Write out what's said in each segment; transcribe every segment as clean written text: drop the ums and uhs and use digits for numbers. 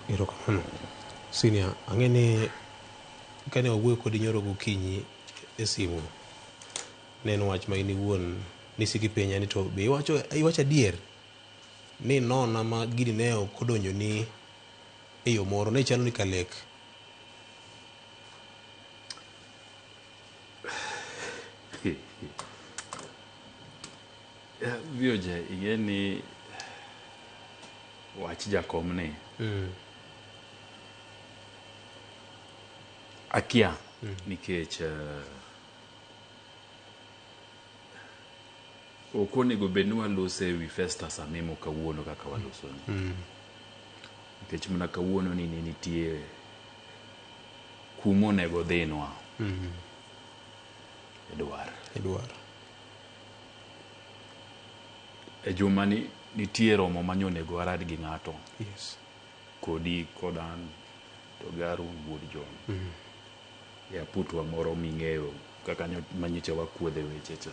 Erokamano. Senior, ang'e ni kane wawuoyo kodi nyoro gokinyi e simu, ne en wach ma in iwuon nisiko ipenja ni to be iwacho, iwacho adier ni nona ma gini ne ok odonjoni e yo moro, ne chalo ni ka lek. VOJ, ing'e ni wach jakom ni akia nikech ok onego bed ni waloso e wi Festus Amimo kawuono kaka waloso ni. Nikech mana kawuono ni ne nitie kuma onego dhinwa e dwar. E dwar. E juma ni nitie romo ma onego arad gi ng'ato. Yes. Kodi kod an to gi Harun wuod John. E aputwa moro ming'eyo kaka manyicha wakuodhe weche cha.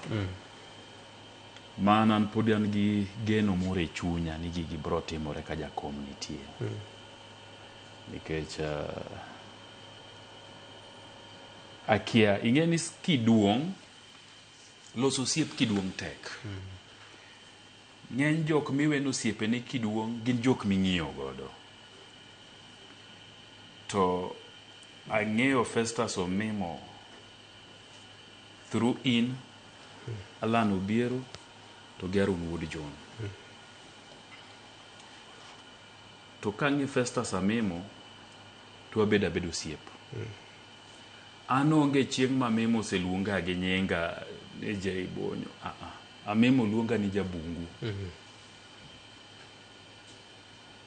Mana an pod an gi geno moro e chunya ni gigi bro timore ka jakom nitie. Nikech akia, ing'e ni kiduong', loso osiep kiduong' tek. Ng'eny jok miweno osiepe ni kiduong' gin jok ming'iyo godo. To ang'eyo Festus Omimo through in Alan Obiero to gi Harun wuod John. To kang'e Festus Amimo to wabedo abeda osiep. An onge chieng' ma Amimo oseluonga gi nyinga ni Jay Bonyo. Amimo luonga ni Jabungu.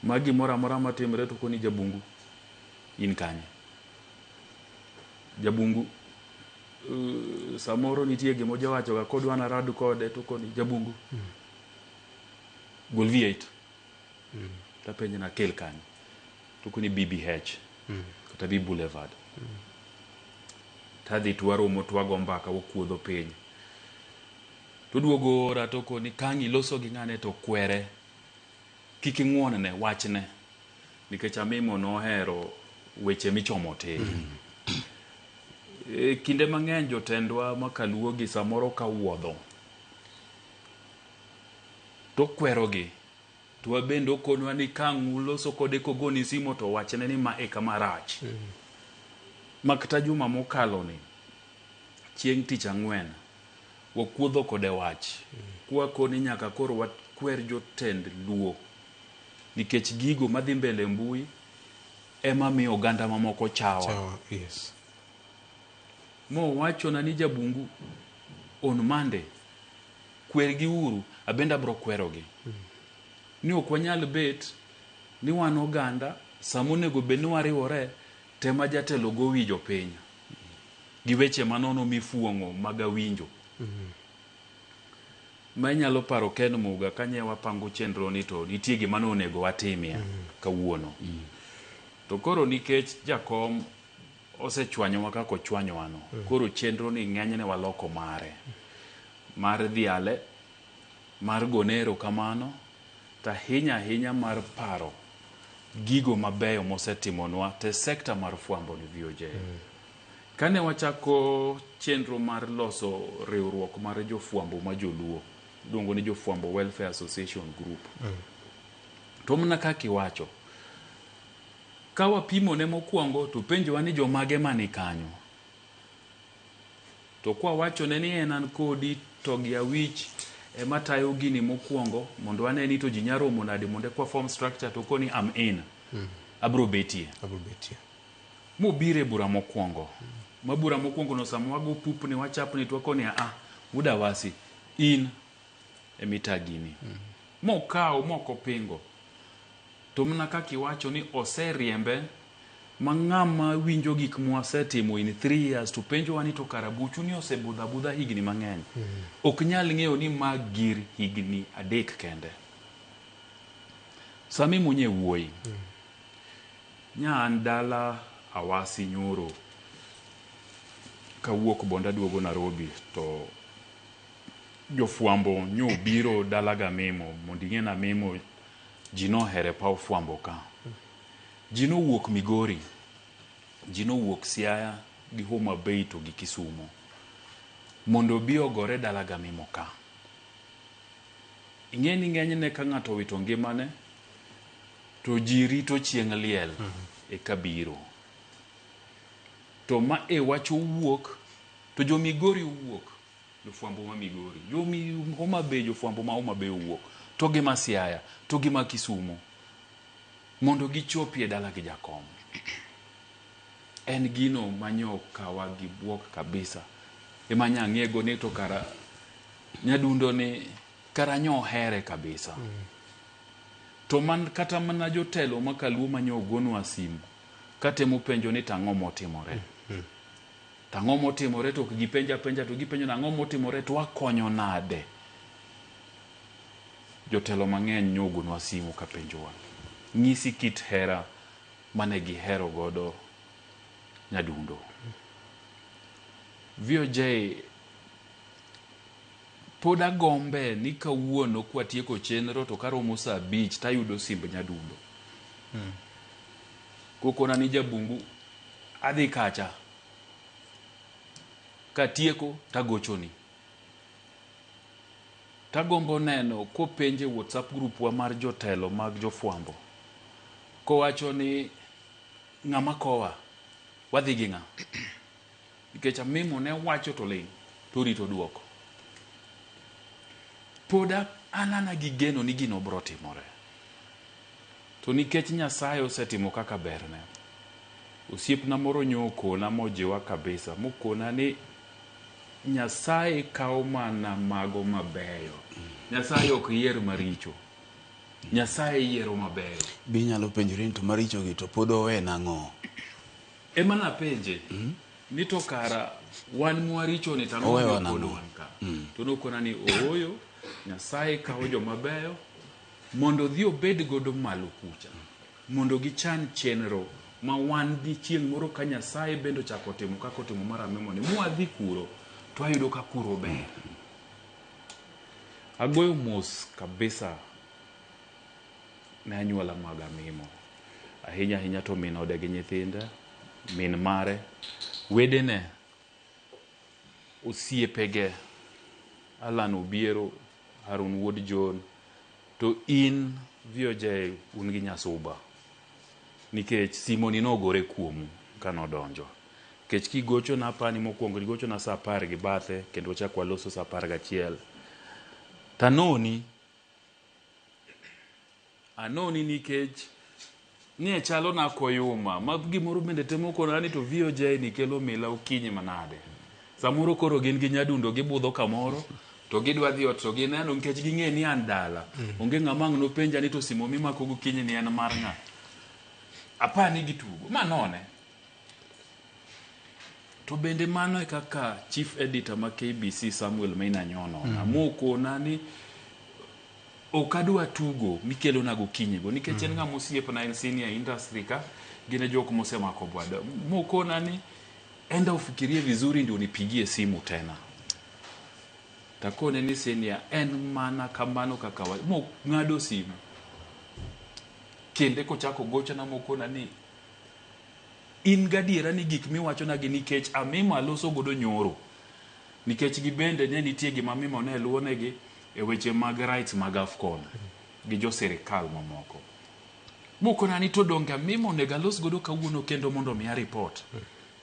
Ma gimoro amora matimre to koni Jabungu, in kanye? Jabungu, samoro nitie gima ojawacho ga kodwa narad kode to koni Jabungu. Gol V8. Tapenje na kel kanyo. To koni BBH. Kata B Boulevard. Tadhi to waromo to wago mbaka wakuodho piny. To duogo ora to koni kang' iloso gi ng'ane to kwere. Kik ing'uon ne, wachne. Nikech Amimo nohero weche michomo tir. E kinde mang'eny jotendwa makaluo gi samoro ka wuodho to kwerogi to wabende okonwa ni kang' uloso kode kogoni simo to wachne ni ma e kama rach. Ma kata juma mokalo ni chieng' tich ang'wen wakuodho kode wach kwakoni nyaka koro wakwer jotend Luo nikech gigo madhi mbele e mbui ema miyo oganda mamoko chawa. Chawa, yes. Mowachona ni Jabungu on Monday kwergi uru abende abro kwerogi. Ni ok wanyal bet ni wan oganda sama onego bed ni wariwore tema jatelo go wi jopiny gi weche manono mifuong'o mag awinjo. Ma inyalo paro Ken Muga kanye wapango chenro ni to nitie gima ne onego watimie kawuono. To koro nikech jakom osechwanyowa kaka ochwanyowa no, koro chenro ni ng'enyne waloko mare. Mar dhiale, mar gone erokamano, to ahinya ahinya mar paro gigo mabeyo mosetimonwa te sekta mar fwambo ni VOJ. Kane wachako chenro mar loso riwruok mar jofwambo ma joluo, iluongo ni Jofwambo Welfare Association Group. To mana kaka iwacho, ka wapimo ne mokwongo to penjowa ni jomage mani kanyo. To kwa wachone ni en an kodi to gi Awich ema tayo gini mokwongo mondo wane ni to ji nyalo romo nade mondo ekwa form structure to koni am in. Abro betie. Abro betie. Mobiro e bura mokwongo. Ma bura mokwongo no sama wago pupni wachapni to wakoni a Wuod Awasi in emita gini. Mokawo mok opingo. To mana kaka iwacho ni oseriembe ma ng'ama winjo gik mwasetimo in 3 years to penjowa ni to kara buchu ni osebudho abudha higni mang'eny. Ok nyal ng'eyo ni ma gir higni 3 kende. Sama imunye wuoyi. Nya an dala Awasi nyoro kawuok Bondo aduogo Nairobi to jofwambo nyo biro dala ga Amimo mondo ing'e ni Amimo ji nohere paw fwambo ka. Ji nowuok Migori, ji nowuok Siaya gi Homa Bay to gi Kisumo mondo obi ogore dala Gamimo ka. Ing'e ni ng'enyne ka ng'ato owito ngimane to ji rito chieng' liel eka biro. To ma e wach owuok to jo Migori owuok, jofwambo ma Migori, jo Homa Bay, jofwambo ma Homa Bay owuok, to gi ma Siaya, to gi ma Kisumo mondo gichopi e dala gi jakom. En gino manyo kawa gi buok kabisa. Ema nyang'ego ni to kara nyadundo ni kara nyo ohere kabisa. To man kata mana jotelo ma kaluo manyo ogonwa simu katemo penjo ni tang'o motimore. Tang'o motimore to ok gipenja penja to gipenjo nang'o motimore to wakonyo nade. Jotelo mang'eny nyo ogonwa simu kapenjowa. Nyisi kit hera mane gihero godo nyadundo. VOJ pod agombe ni kawuono kwatieko chenro to karomo saa 5 tayudo simb nyadundo. Kokona ni jabungu adhi kacha. Katieko tagochoni. Tagombo neno kopenje WhatsApp group wa mar jotelo mag jofwambo. Kowacho ni ng'ama kowa wadhi gi ng'a. Nikech Amimo ne wacho to ling' to rito duoko. Pod an ana gi geno ni gino biro timore. To nikech Nyasaye osetimo kaka berne, osiepna moro nyo okona mojiwa kabisa, mokona ni Nyasaye kawo mana mago mabeyo. Nyasaye ok yier maricho. Nyasaye yiero mabeyo. Be inyalo penjori ni to maricho gi to pod owe nang'o? Ema napenje ni to kara wan mwaricho ni tang'o Owewa pod nang'o? wan ka. To nokona ni ooyo, Nyasaye kawo joma beyo mondo odhi obed godo malo kucha. Mondo gichan chenro ma wan gi chieng' moro ka Nyasaye bende ochako timo kaka otimo mar Amimo ni mwadhi kuro to wayudo ka kuro ber. Agoyo mos kabisa ne anyuola mag Amimo. Ahinya ahinya to min ode gi nyithinde, min mare, wedene, osiepege, Alan Obiero, Harun Wuod John, to in VOJ un gi Nyasuba. Nikech simoni nogore kuomu kanodonjo. Nikech kigochona apani mokwongo igochona saa 10 gi bathe kendo wachak waloso saa 11. Tanoni, anoni nikech nie chalo na koyuma ma gimoro bende temo kona ni to VOJ ni kelo mila okinyi manade. Samoro koro gin gi nyadundo gibudho kamoro to gidwa dhi ot to gineno nikech ging'e ni an dala. Onge ng'ama ang' nopenja ni to simo mimako gokinyi ni en mar ng'a. Apani gitugo. Ma none. To bende mano e kaka chief editor ma KBC Samuel Maina nyono. Mokona ni ok adwa tugo mikelona gokinyi go nikech en ng'ama osiepna en senior industry ka gin e jok mosemako bwada. Mokona ni enda ufikirie vizuri ndio unipigie simu tena. Takone ni senior en mana kamano kaka wa mo ng'ado simu. Kende kochako gochona mokona ni in gadiera ni gik miwachona gi nikech Amimo aloso godo nyoro. Nikech gibende ne nitie gima Amimo ne luwonegi e weche mag rights mag AFCON gi jo sirikal mamoko. Mokona ni to donge Amimo onego alos godo kawuono kendo mondo omiya report.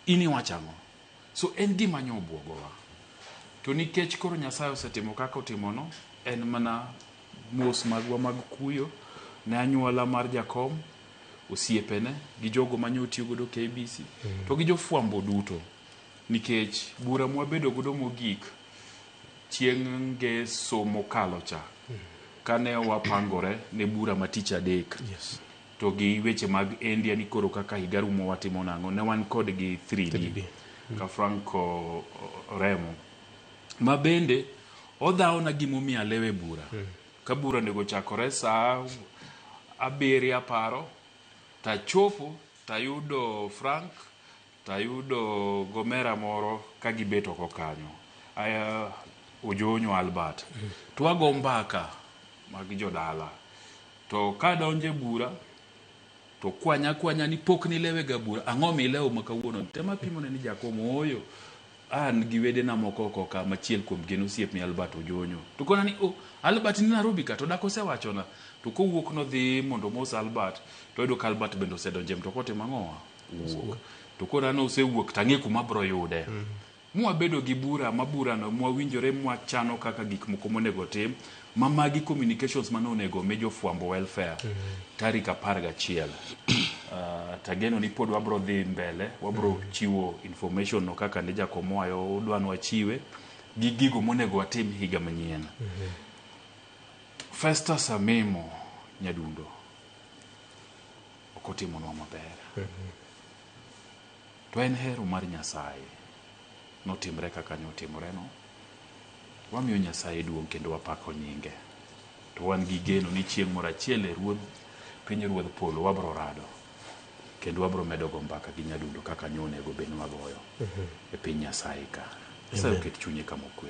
In iwacho ang'o? So en gima nyo obwogowa. To nikech koro Nyasaye osetimo kaka otimono, en mana mos magwa mag kuyo ne anyuola mar jakom, osiepene, gi jogo mane otiyo godo KBC, to gi jofwambo duto. Nikech bura mwabedo godo mogik chieng' ngeso mokalo cha, kane wapangore ne bura ma tich adek. Yes. To gi weche mag India ni koro kaka higa rumo watimo nang'o, ne wan kod gi 3D, 3D. Ka Franco Oremo. Ma bende odhawona gimomiyo alewe bura. Ka bura onego chakore saa 7 aparo, tachopo tayudo Frank, tayudo gomera moro ka gibet oko kanyo. Aya Ojonyo Albert. To wago mbaka mag jodala. To kadonje bura, To kwanya kwanya ni pok nilewe ga bura, ang'o milewo ma kawuono? Tema pimone ni jakom ooyo. An gi wedena moko oko ka machiel kuom gin osiepni Albert Ojonyo. To kona ni oh, Albert ni Nairobi ka to dak osewachona. To kowuok nodhi mondo omos Albert, to oyudo ka Albert bende osedonjo e mtoka otimo ang'owa? Owuok. To koro an osewuok tang'e kuma abro yude. Mwabedo gi bura ma burano mwawinjore mwachano kaka gik moko monego otim ma magi communications mane onego omi jofwambo welfare tarik 11. Tageno ni pod wabro dhi mbele, wabro chiwo information no kaka ne jakom owayo odwa ni wachiwe gi gigo monego watim higa manyien. Festus Amimo Nyadundo ok otimonwa maber. To en hero mar Nyasaye notimre kaka ne otimoreno. Wamiyo Nyasaye duong' kendo wapako nyinge. To wan gi geno ni chieng' moro achiel e ruodh piny ruodh polo wabro rado kendo wabro medo go mbaka gi Nyadundo kaka ne onego bed ni wagoyo e piny Nyasaye ka. Nyasaye oket chunye kama okwe.